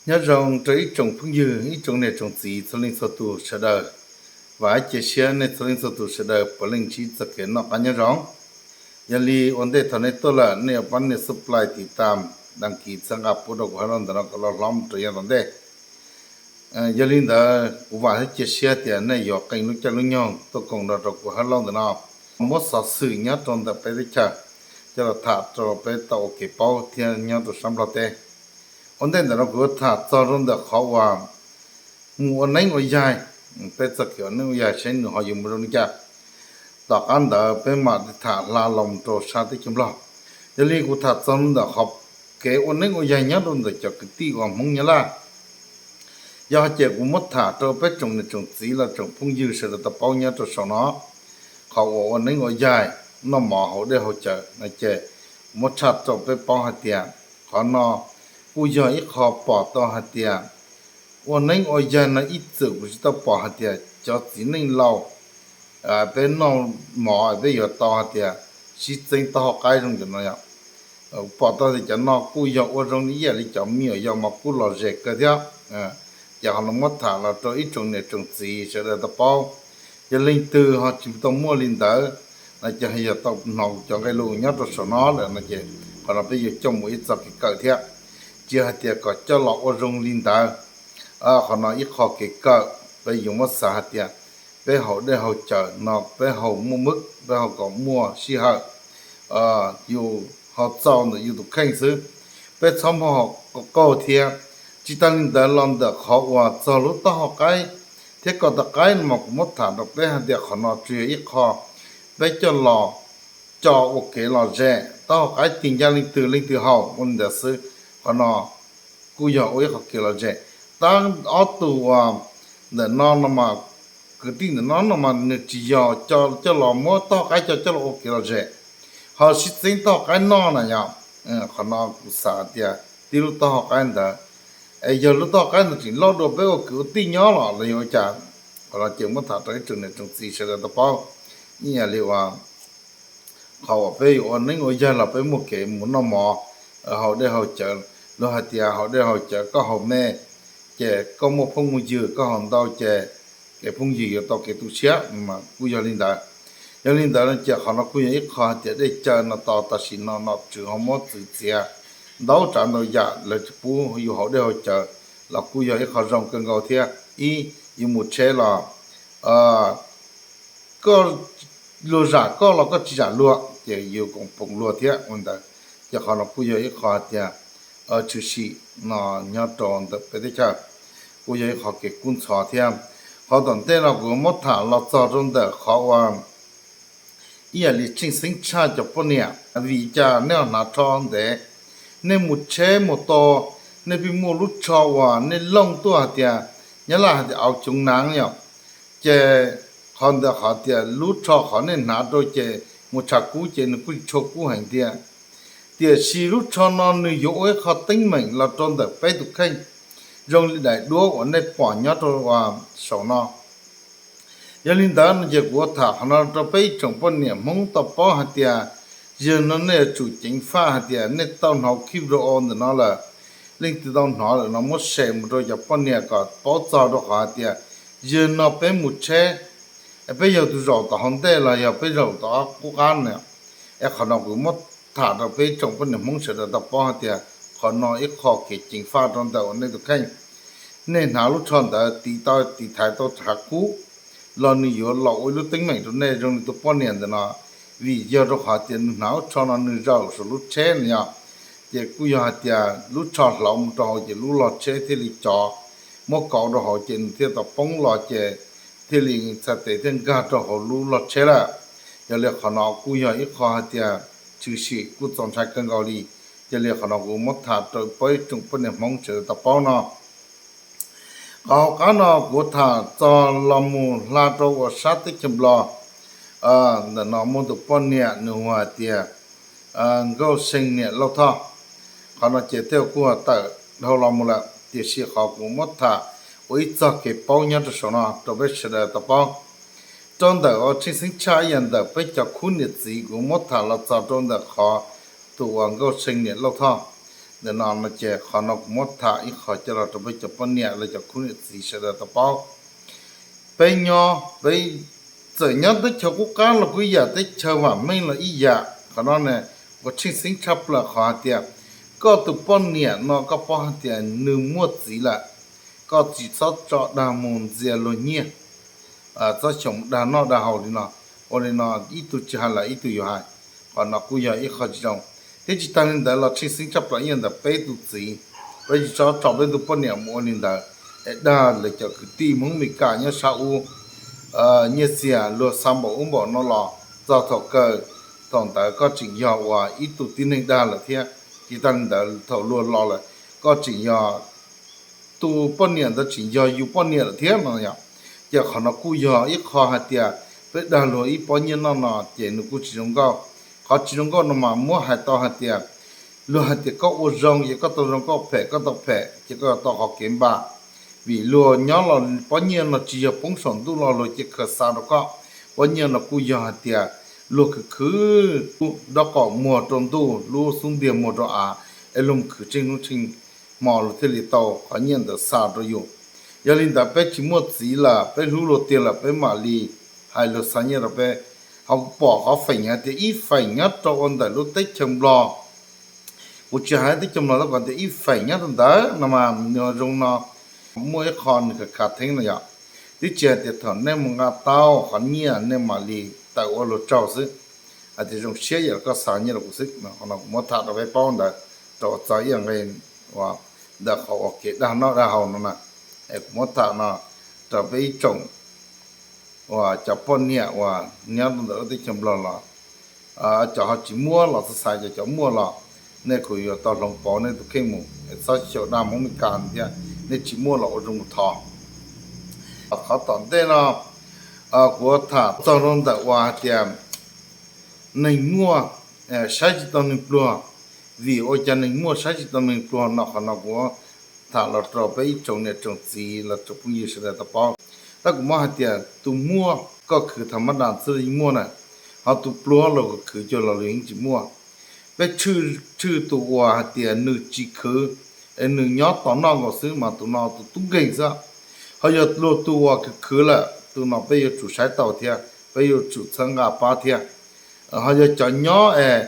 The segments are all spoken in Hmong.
Nyob zoo rau ib tsoom phooj ywg, ib tsoom niam tsoom txiv txhua leej txhua tus sawv daws. Vam cia siab nej txhua leej txhua tus sawv daws puav leej ntsib txoj kev noj qab nyob zoo. Yog li ua ntej thaum nej tuaj lawm nej yuav pab nias subscribe, tiv tam, đăng ký txhawb nqa pub rau kuv hab lauj ntawm no kom loj hlob mus rau yav tom ntej. Yog li ntawd kuv vam thiab cia siab tias nej yuav qee lub caij lub nyoog tuaj koom nrog rau kuv hab lauj ntawm no, muab xov xwm nyob rau ntawm peb teb chaws coj los tham rau peb tau ua kev paub thiab nyob rau sab Nplog teb. Ua ntej ntawm no kuv yuav tham txog rau ntawm qhov uas mus ua neeb ua yaig, peb txoj kev ua neeb ua yaig saib nws ho yuav mus zoo li cas. Tom qab ntawd peb mam tham hla los rau sab teb chaws Nplog. Yog li kuv tham txog ntawm qhov kev ua neeb ua yaig nyob rau ntawm cov kwv tij uas Hmoob Nyab Laj. Yog hais tias kuv muab tham rau peb tsoom niam tsoom txiv los tsoom phooj ywg sawv daws tau paub nyob rau saum no, qhov uas ua neeb ua yaig, noj mov haus dej haus cawv no ces kuv muab tshaj rau peb paub hais tias qhov no kuj yog ib qho pom tau hais tias ua neeb ua yaig no ib txwm kuv tsis tau pom hais tias cov txiv neej laus peb noj mov peb yuav tau hais tias sib txeeb taub hau qaib zoo cov no. Pom tau tias cov no kuj yog ua zoo li ib yam li cov me nyuam yaus mas kuj lom zem kawg thiab. Ces qhov no muab tham los rau ib tsoom niam tsoom txiv sawv daws tau paub. Yog leej twg ho tsis tau muaj li ntawd no ces yog tau hnov cov nqe lus nyob rau saum no lawm no ces qhov no peb yuav coj mus ib txoj kev kawm thiab, tsis hais tias kom coj los ua zoo li ntawd. Qhov no ib qho kev kawm peb yuav muab xav hais tias peb haus dej haus cawv no peb haus muaj mub, peb haus kom muaj sij hawm, yus ho txaus ntawm yus tus kheej xwb, peb txhob muaj haus qaug thiab. Tsis tas li ntawd los ntawm qhov uas txog lub taub hau qaib thiab kaus tais qaib no mas kuv muab tham rau peb hais tias qhov no tsuas yog ib qho peb coj los, coj ua kev lom zem, taub hau qaib tig ncaj leej twg leej twg haus ua li ntawd xwb. Qhov no kuj yog ua ib qho kev lom zem. Tab ob tug uas ntawm no no mas, kwv tij ntawm no no mas nws tsis yog coj los muab taub hau qaib coj coj los ua kev lom zem, ho sib txeeb taub hau qaib noj na yom. Qhov no kuv xav tias tib lub taub hau qaib ntawd, es yog lub taub hau qaib ntawd tseem loj dua peb ua kwv ua tij nyob los los yog ua cas? Qhov no ces muab tham rau ib tsoom niam tsoom txiv sawv daws tau paub. Ib yam li uas qhov uas peb yuav ua neeb ua yaig los peb muaj kev mus noj mov, haus dej haus cawv, luag hais tias haus dej haus cawv koj haus me, ces koj muaj phooj muaj ywg, koj haus ntau ces kev phooj ywg yuav tau kev tu siab mas kuj yog li ntawd. Yog li ntawd no ces qhov no kuj yog ib qho hais tias dej cawv no tos tam sim no nom tswv ho muab txwv txiav ntau tsav ntau yam lawv tsis pub yus haus dej haus cawv los kuj yog ib qho zoo kawg nkaus thiab. Ib, yus mus tsheb los koj, luag zam koj los koj tsis zam luag ces yus koom poom luag thiab ua ntawd. Ces qhov no kuj yog ib qho hais tias tshwm sim no nyob rau ntawm peb teb chaws, kuj yog ib qho kev kub ntxhov thiab. Qhov tom ntej no kuv muab tham los txog rau ntawm qhov uas ib yam li tseem ceeb tshaj cov poj niam, vim cas nej ho hnav tsho ntev, nej mus tsheb mus tau, nej pheej muaj lub tsho uas nej looj tuaj hais tias, Nyab Laj hais tias áo chống nắng yom, ces qhov ntawd qhov tias lub tsho qhov nej hnav rau ces mus tshav kub ces nws kuj tsis tshua kub heev tiag. Tiam sis lub tsho no nws yuav ua ib qho teeb meem los rau ntawm peb tus kheej, zoo li daim duab uas nej pom nyob rau saum no. Yog li ntawd no ces kuv tham qhov no rau peb ib tsoom poj niam Hmoob tau paub hais tias, yog no nej yuav tsum ceev faj hais tias nej tau hnov clip video ntawm no lawm, leej twg tau hnov lawm no muab share mus rau cov poj niam kom paub txog rau qhov hais tias, yog no peb mus tsheb, peb yog tus zaum tom hauv ntej los yog peb zaum tom qub qab na. Es qhov no kuv muab tham rau peb ib tsoom poj niam Hmoob sawv daws tau paub hais tias qhov no ib qho kev ceev faj rau ntawm uas nej tus kheej. Nej hnav lub tsho ntawd tiv tau tiv thaiv tau tshav kub los nws yuav los ua ib lub teeb meem rau nej zoo li tus poj niam ntawm no, vim yog rau qhov tias nws hnav lub tsho no nws zaum saum lub tsheb no yom, ces kuj yog hais tias lub tsho hlauv mus rau hauv ces lub log tsheb thiaj li cov, muab kauv rau hauv ces nws thiaj tau poob los ces thiaj li txhais tes thiaj nkag rau hauv lub log tsheb lawm. Yog li qhov no kuj yog ib qho hais tias tshwm sim kuj txaus ntshai kawg nkaus li. Yog li qhov no kuv muab tham rau peb ib tsoom poj niam Hmoob sawv daws tau paub no. Qhov hauv qab no kuv tham txog los mus hla rau uas sab teb chaws Nplog, ntawm no muaj tus poj niam nws hu hais tias Nkauj See Niam Lauj Thoj. Qhov no ces tej kuj tawm dhau los mus lawm, tiam sis qhov kuv muab tham ua ib txoj kev paub nyob rau saum no rau peb sawv daws tau paub. Rau ntawm uas tseem ceeb tshaj ib yam ntawm peb cov khub niam txiv kuv muab tham los txog rau ntawm qhov tus uas Nkauj See Niam Lauj Thoj, Ntawm no no ces qhov no kuv muab tham ib qho coj los rau peb cov poj niam los cov khub niam txiv sawv daws tau paub. Peb nyob, peb txawm nyob teb chaws qub qab los kuj ib yam, teb chaws vam meej los ib yam. Qhov no ne, ua tsheej xeeb tshaj plaws qhov hais tias koj tus poj niam no koj paub hais tias nws muaj txiv lawm, koj tsis txhob tso dag mus ntxias luag nyiaj, txhob xyaum dag noj dag haus li no. Ua li no ib tug tsis hais los ib tug yuav hais, qhov no kuj yog ib qho tsis zoo. Thiab tsis tag li ntawd los tsheej xeeb tshaj plaws ib yam ntawm peb tus txiv, peb tsis txhob tso peb tus poj niam mus ua li ntawd. Es dag lawv cov kwv tij Hmoob Mes Kas nyob sab ub, nyiaj txiag luag xa npaum ub npaum no los txog thaum kawg, thaum ntawd koj tseem yog uas ib tug tib neeg dag lawm thiab. Tsis tag li ntawd thaum luag los lawm, koj tseem yog, tus poj niam ntawd tseem yog yus poj niam lawm thiab no yom. Ces qhov no kuj yog ib qho hais tias peb dag luag ib pob nyiaj noj no ces nws kuj tsis zoo nkauj. Qhov tsis zoo nkauj no mas muab hais tau hais tias luag hais tias koj ua zoo ces koj tau zoo, koj phem koj tau phem, ces koj yuav tau qhov kev npam. Vim luag nyob los pob nyiaj no tsis yog poob saum ntuj los luag cia khaws xa rau koj. Pob nyiaj no kuj yog hais tias luag khwv khwv lub dob qaum muag rau ntuj, lub xub ntiag muag rau av, es luag mus khwv tsheej hnub tsheej hmo luag thiaj li tau qhov nyiaj ntawd xa rau yus. Yog li ntawd peb tsis muaj txiv lawm, peb hlub luag tiag lawm peb mam li hais luag xa nyiaj rau peb. Ho kuv pom qhov feem hais tias ib feem nyob rau ua ntawm lub teb chaws Nplog, kuv tsis hais teb chaws Nplog tab kom tias ib feem nyob rau ntawd no mas nws zoo no, muaj ib qho nws khav khav theeb no yom. Twb tsis hais tias thaum nej mus nqa tau qhov nyiaj nej mam li tawm ua luag tsaug xwb, hais tias zoo siab yam koj xa nyiaj rau kuv xwb. Qhov no kuv muab tham rau peb paub ntawd, rau txog ib yam nqe ntawm qhov uas kev dag noj dag haus no na. Es kuv muab tham no rau peb ib tsoom uas cov poj niam uas nyob rau ntawm lub teb chaws Nplog los, cov ho tsis muaj los xav xav, cov cov muaj los nej kuj yuav tau hloov pauv nej tus kheej mus, txhob xyaum dag Hmoob Mes Kas thiab. Nej tsis muaj los ua zoo mus thov. Qhov tom ntej no kuv tham txog rau ntawm uas hais tias neeg muaj saib tsis taus neeg pluag, vim ua cas neeg muaj saib tsis taus neeg pluag no, qhov no kuv tham los rau peb ib tsoom niam tsoom txiv los tsoom phooj ywg sawv daws tau paub. Tab kuv muab hais tias tus muaj koj khwv tham mab das xwb los yeej muaj na, ho tus pluag los khwv cuag los lawv yeej tsis muaj. Peb tshwj tus uas hais tias nws tsis khwv, es nws nyob tos noj nkaus xwb mas tus no tus tub nkeeg xwb. Ho yog luag tus uas khwv khwv lawm, tus no peb yuav tsum saib taus thiab, peb yuav tsum txhawb nqa pab thiab. Ho yog cov nyob es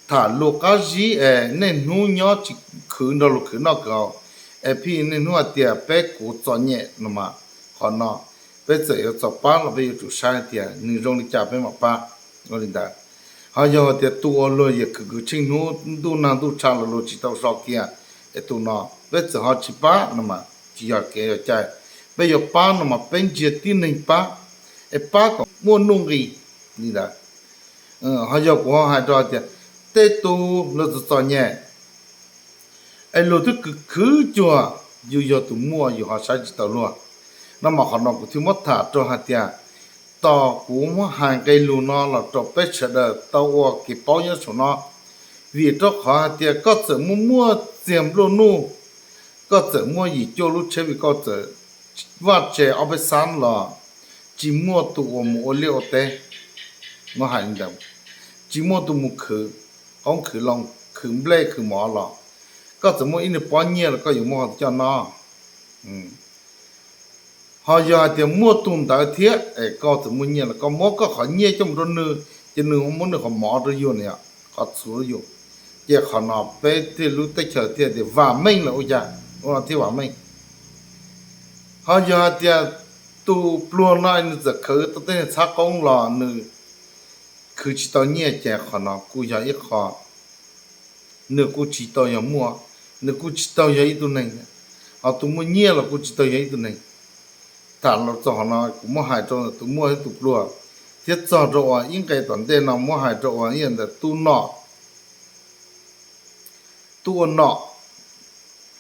tham luag qab zib es niaj hnub nyob tsis khwv nrog luag khwv noj khwv haus, es phij niaj hnub hais tias peb kuv txom nyem no mas, qhov no peb txawm yuav txaus pab los peb yuav tsum saib tias nws zoo li cas peb mam pab. Ua li ntawd. Ho yog hais tias tus uas luag yeej khwv khwv tsheej hnub ntuj nag ntuj tshav los luag tsis tau so kiag, es tus no peb txawm ho tsis pab no mas tsis yog kev yog cai. Peb yuav pab no mas peb ntsia tib neeg pab, es pab kom muaj nuj nqis li ntawd. Ho yog kuv ho hais rau hais tias tej tus luag txom txom nyem es luag twb khwv khwv cuag, yus yog tus muaj yus ho saib tsis taus luag no mas qhov no kuv thiaj muab tham rau hais tias, tos kuv muab hais nqe lus no los rau peb sawv daws tau ua kev paub nyob saum no. Vim rau qhov hais tias koj txawm muaj muaj txiag nplua nuj, koj txawm muaj yim cuaj lub tsheb vim koj txawm vaj tse ob peb xab los tsis muaj tus uas mus ua liaj ua teb. Muab hais li ntawd, tsis muaj tus mus khwv qoob khwv loo, khwv nplej khwv mov los, koj txawm muaj ib niag pob nyiaj los koj yuav muab qhov twg coj noj? Ho yog hais tias muaj tus ntawd thiab es koj txawm muaj nyiaj los koj muab koj qhov nyiaj coj mus rau nws, ces nws muab nws qhov mov rau yus na, qhov txhuv rau yus. Ces qhov no peb thiaj lub teb chaws thiaj tias vam meej lawm ua cas, ua no thiaj vam meej. Ho yog hais tias tus pluag no nws txawm khwv tau tej txhab qoob los nws khwv tsis tau nyiaj ces qhov no kuj yog ib qho, nws kuj tsis tau yog muaj, nws kuj tsis tau yog ib tug neeg, ho tus muaj nyiaj los kuj tsis tau yog ib tug neeg. Tham los txog qhov no kuv muab hais rau ntawm tus muaj thiab tus pluag, thiab txog rau uas ib nqe tom ntej no muab hais rau uas ib yam ntawm tus nom, tus ua nom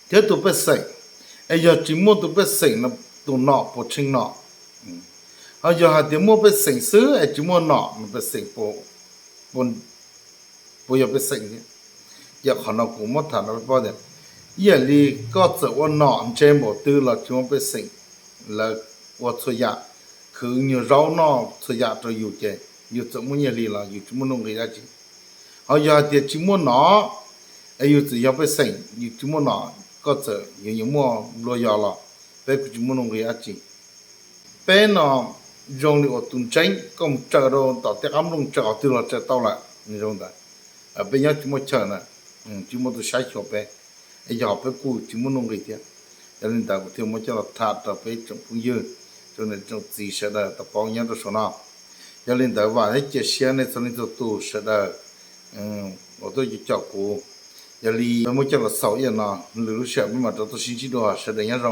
thiab tus pej xeem. Es yog tsis muaj tus pej xeem no, tus nom puas tsheej nom? Ho yog hais tias muaj pej xeem xwb es tsis muaj nom no, pej xeem puas yog pej xeem thiab? Ces qhov no kuv muab tham rau peb paub tias, ib yam li koj txawm ua nom ntse npaum twg los tsis muaj pej xeem, lawv ua txhua yam, khwv nyuag zaub noj txhua yam rau yus ces yus txawm muaj nyiaj hli los yus tsis muaj nuj nqis dab tsi. Ho yog hais tias tsis muaj nom, Es yus txawm yog pej xeem yus tsis muaj nom, koj txawm yuav yuav muaj nplua yos los peb kuj tsis muaj nuj nqis dab tsi. Peb no zoo li uas tus ntseeb, koj mus tsaws rau tom tej qab nplooj tsaws qhov twg los tsaws tau lawm, zoo ntawd. Peb nyob tsis muaj chaw na, tsis muaj tus saib xyuas peb, yog peb kuj tsis muaj nuj nqis thiab. Yog li ntawd kuv thiaj muab coj los tham rau peb tsoom phooj ywg, tsoom niam tsoom txiv sawv daws tau paub nyob rau saum no. Yog li ntawd vam thiab cia siab nej txhua leej txhua tus sawv daws uas tuaj coj kuv. Yog li peb muab coj los xaus ib yam no, lwm lub sij hawm peb mam rov tuaj sib ntsib dua, sawv daws nyob zoo.